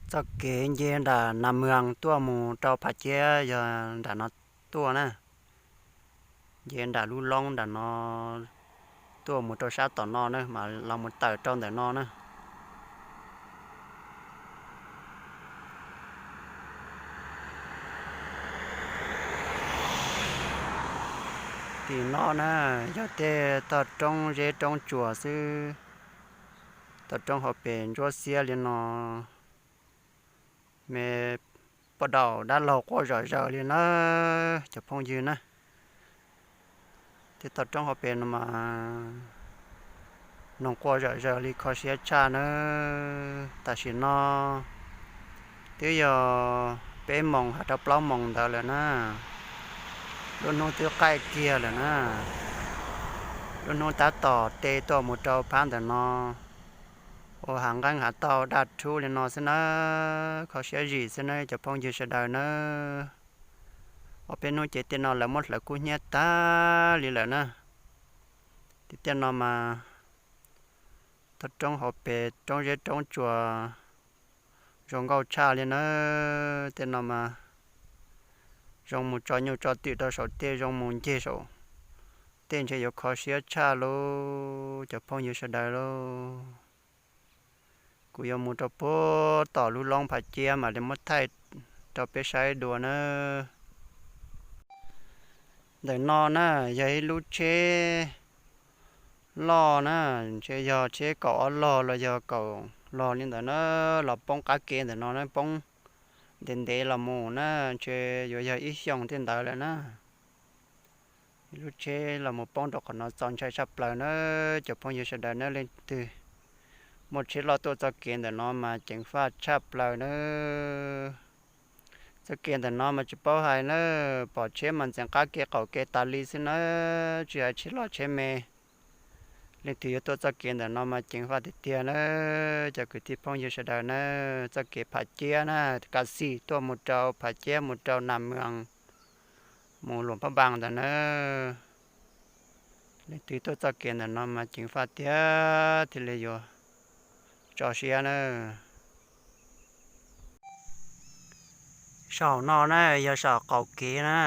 Txoj kev nce nram Nas Mwas tuaj mus rau Phav Ciab yog nram no tuaj na. Nce nram lub loob nram no tuaj mus rau sab tom no na, mas los mus tawm rau ntawm no na. Tim no na yog tej toj roob zeb roob tsuas xwb. Toj roob hauv pes ntsuab xiab li no, me poj daum dab laug quaj zom zaws li na, cov phooj ywg na. Tej toj roob hauv pes no mas noog quaj zom zaws li kho siab tshaj nawb. Tam sim no twb yog peb moos has rau plaub moos ntawd lawm na. Lub hnub twb qaij kiag lawm na. Lub hnub tab tom te tuaj mus rau phab ntawm no, ua hav nqeeb hav tauj daj rhub li no xwb nawb, kho siab zim xwb nawb cov phooj ywg sawv daws nawb. Ob peb hnub ces tej no lawv muab hlawv kub hnyiab tag li lawm na. Ces tej no mas toj roob hauv pes roob zeb roob tsuas zoo nkauj tshaj li nawb. Tej no mas zoo mus tso nyuj tso twm rau saum tej, zoo mus ncig saum tej ntshe yuav kho siab tshaj lauj cov phooj ywg sawv daws lauj. Kuv yuav mus rau puag tom lub loob Phav Ciab mam li muab thaij rau peb saib dua nawb. Ntawm no na yog ib lub tsheb loj na, ntshe yog tsheb kaum ob log los yog kaum log li ntawd na, los poob qab ke ntawm no na, poob ntev ntev los mus na, ntshe yuav yog ib xyoos tej ntawd lawm na. Lub tsheb los mus poob rau qhov no txaus ntshai tshaj plaws na. Cov phooj ywg sawv daws na, leej twg muaj tsheb loj tuaj txoj kev ntawm no mas ceev faj tshaj plaws na. Txoj kev ntawm no mas tsis paub hais na, pom tsheb mas ntxeev qab ke qaum ke tas li xwb na, tsis hais tsheb loj tsheb me. Leej twg yuav tuaj txoj kev ntawm no mas ceev faj tiag tiag na. Cov kwv tij phooj ywg sawv daws na, txoj kev Phav Ciab na, Kas Xis tuaj mus rau Phav Ciab mus rau Nas Mwas, mus Luam Phab Npas ntawd na. Leej twg tuaj txoj kev ntawm no mas ceev faj tiag thiaj li yuav tso siab na. Saum no na yog saum qaum kev na.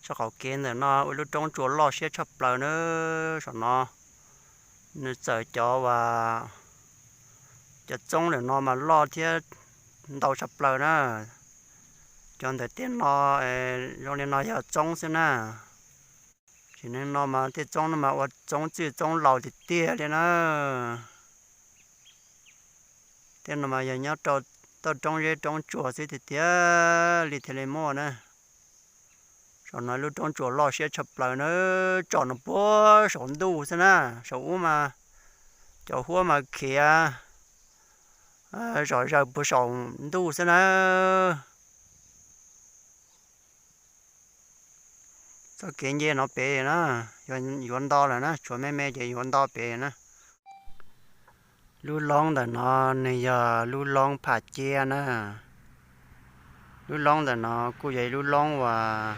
Saum qaum kev ntawm no ua lub roob tsuas loj siab tshaj plaws na. Saum no nws txawm cov uas cov txoob ntawm no mas loj thiab ntau tshaj plaws na. Cov ntawm tej no zoo li no yog txoob xwb na. Sim neej no mas tej txoob no mas ua txoob txwj txoob laus tiag tiag li na. Tej no mas yog nyob rau toj roob zeb roob tsuas xwb tiag tiag li thiaj li muaj na. Saum no lub roob tsuas loj siab tshaj plaws na, tsom no puag saum ntuj xwb na, saum ub mas cov huab mas khiav zom zaws puag saum ntuj xwb na. Txoj kev nce no pem na, yuav nto lawm na, tshuav me me ces yuav nto pem na. Lub loob ntawm no nws yog lub loob Pham Ciab na. Lub loob ntawm no kuj yog ib lub loob uas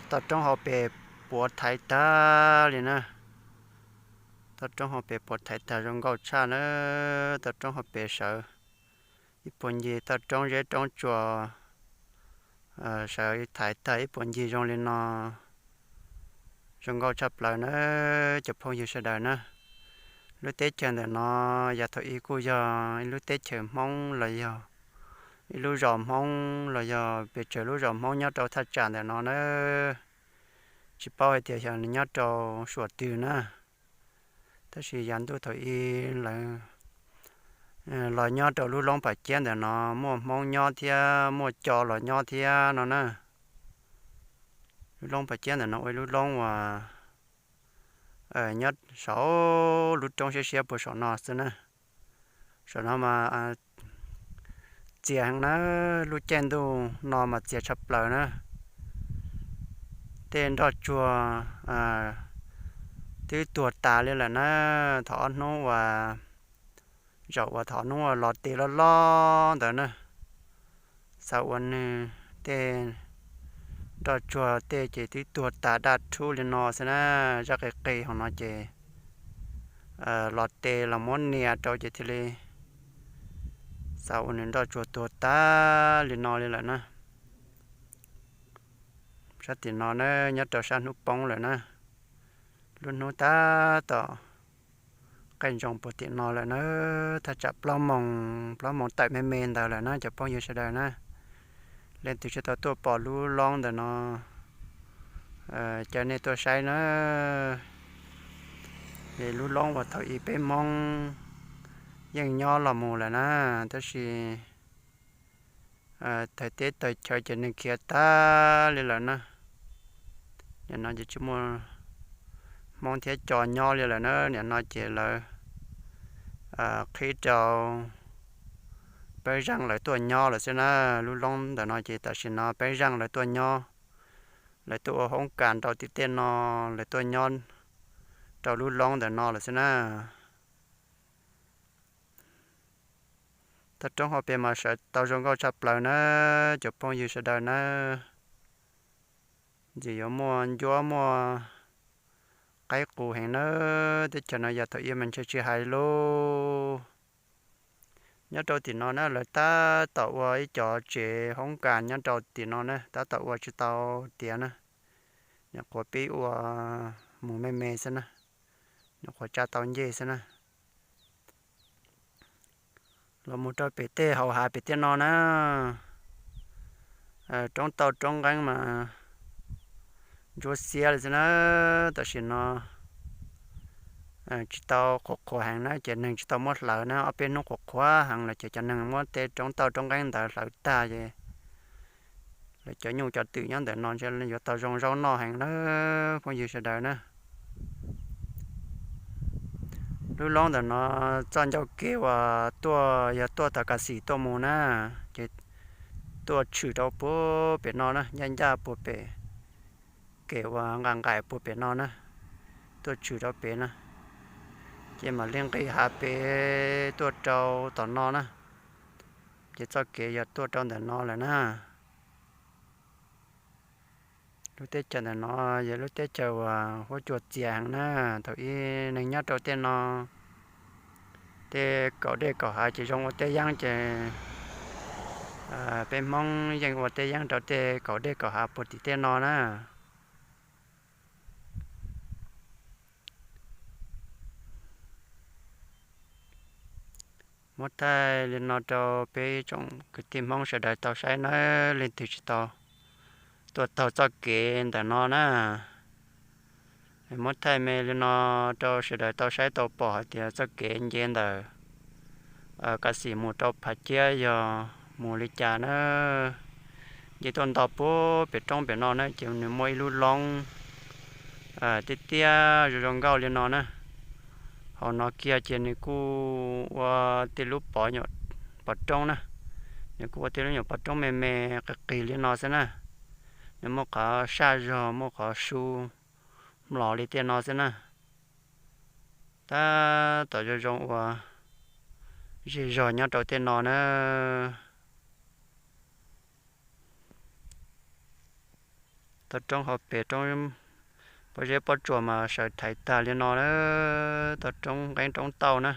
toj roob hauv pes puav thaiv tag li na. Toj roob hauv pes puav thaiv tag zoo nkauj tshaj na. Toj roob hauv pes sawv ib puag ncig toj roob zeb roob tsuas, sawv thaiv tag ib puag ncig zoo li no, zoo nkauj tshaj plaws na cov phooj ywg sawv daws na. Lub teb chaws ntawm no yav thaum ub kuj yog ib lub teb chaws Hmoob los yog ib lub zos Hmoob los yog pes tsawg lub zos Hmoob nyob rau thaj tsam ntawm no na. Tsis paub hais tias xyov nws nyob rau suam twg na. Tab sis yav ntuj thaum ub lawv los nyob rau lub loob Pham Ciab ntawm no muaj Hmoob nyob thiab muaj Co los nyob thiab no na. Lub loob Pham Ciab ntawm no ua ib lub loob uas nyob saum lub roob siab siab puag saum no xwb na. Saum no mas txias heev na, lub caij ntuj no mas txias tshaj plaws na. Tej nroj tsuag twb tuag tas li lawm na. Thaum ob hnub uas, zaum uas thaum hnub uas los tes loj loj ntawd na, xav ua nws tej nroj tsuag tej ces twb tuag tas daj rhub li no xwb na. Zaj qis qis hauv no ces los tes los muab nias rau ces thiaj li Txav ua nws nroj tsuag tuag tag li no li lawm na. Sab tim no na, nyob rau sab hnub poob lawm na. Lub hnub tab tom qaij ntsoog puag tim no lawm na, thaj tsam plaub moos, plaub moos tawm me me ntawd lawm na cov phooj ywg sawv daws na. Leej twg tsis tau tuaj pom lub loob ntawm no, caw nej tuaj saib na. Es lub loob uas thaum ub peb Hmoob yeej nyob los mus lawm na, tab sis thaum teb thaum chaw ces nws khiav tag li lawm na. Nim no ces tsis muaj Hmoob thiab cov nyob li lawm na. Nim no ces lawv qhib rau peb zeej lawv tuaj nyob lawm xwb na. Lub loob ntawm no ces tam sim no peb zeej lawv tuaj nyob, lawv tuaj ua hoob kas rau tim tej no, lawv tuaj nyob rau lub loob ntawm no lawm xwb na. Toj roob hauv pes mas sawv tau zoo nkauj tshaj plaws na, cov phooj ywg sawv daws na. Ntxim yuav muaj ncuab muaj qaib qus heev nawb. Teb chaws no yog thaum ub mas ntshe tsis hais lauj. Nyob rau tim no na lawv tab tom ua ib cov tsev hoob kas nyob rau tim no na, tab tom ua tsis tau tiav na. Nyuam qhuav pib ua mus me me xwb na, nyuam qhuav tsa tau ncej xwb na. Los mus rau pem tej hauv hav pem tej no na, roob tauj roob nqeeb mas ntsuab xiab li xwb na. Tam sim no tsis tau qhuav qhuav heev na, ces neeg tsis tau muab hlawv na, ob peb hnub qhuav qhuav heev lawm ces cov neeg muab tej roob tauj roob nqeeb ntawd hlawv tag ces lawv cov nyuj cov twm nyob ntawm no ntshe yuav tau zoo zaub noj heev na, phooj ywg sawv daws na. Lub loob ntawm no txoj ncauj kev uas tuaj yog tuaj tom Kav Xim tuaj mus na, ces tuaj tshwm rau puag pem no na, ncaj ncaj puag pem kev uas nqaim nqaim puag pem no na, tuaj tshwm rau pem na, ces mam li nqis hav pem tuaj rau tom no na, ces txoj kev yog tuaj rau ntawm no lawm na. Lub teb chaws ntawm no yog lub teb chaws uas huab cua txias heev na, thaum ub neeg nyob rau tej no, tej kaum dej kaum hav ces zoo ua teb yeeb ces peb Hmoob yeej ua teb yeeb rau tej kaum dej kaum hav puag tim tej no na. Muab thaij li no rau peb tsoom kwv tij Hmoob sawv daws tau saib nawb, leej twg tsis tau tuaj taug txoj kev ntawm no na. Muab thaij me li no rau sawv daws tau saib tau pom hais tias txoj kev nce ntawm Kav Xim mus rau Phav Ciab yog mus li cas na. Nce tuaj nto puag pem roob pem no na ces nws muaj ib lub loob tiaj tiaj zoo zoo nkauj li no na. Hauv no kiag ces nws kuj ua tej lub pov nyuam pov roob na, nws kuj ua tej lub nyuam pov roob me me qis qis li no xwb na. Nws muaj qhov saj zog muaj qhov su mlos li tej no xwb na. Tab tom zoo zoo ua zej zog nyob rau tej no na. Toj roob hauv pes roob pob zeb pob tsuas mas sawv thaiv tag li no na. Toj roob nqeeb roob tauj na,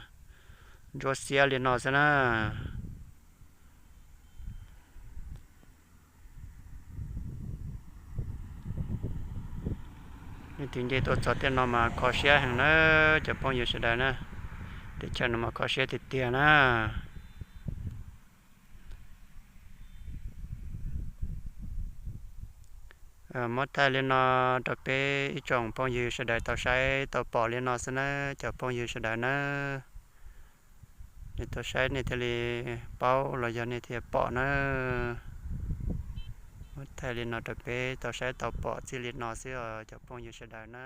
ntsuab xiab li no xwb na. Leej twg nce tuaj txog tej no mas kho siab heev na, cov phooj ywg sawv daws na. Teb chaws no mas kho siab tiag tiag na. Muab thaij li no rau peb ib tsoom phooj ywg sawv daws tau saib tau pom li no xwb na, cov phooj ywg sawv daws na. Nej tau saib nej thiaj li paub los yog nej thiaj pom na. Muab thaij li no rau peb tau saib tau pom txij li no xwb os cov phooj ywg sawv daws na.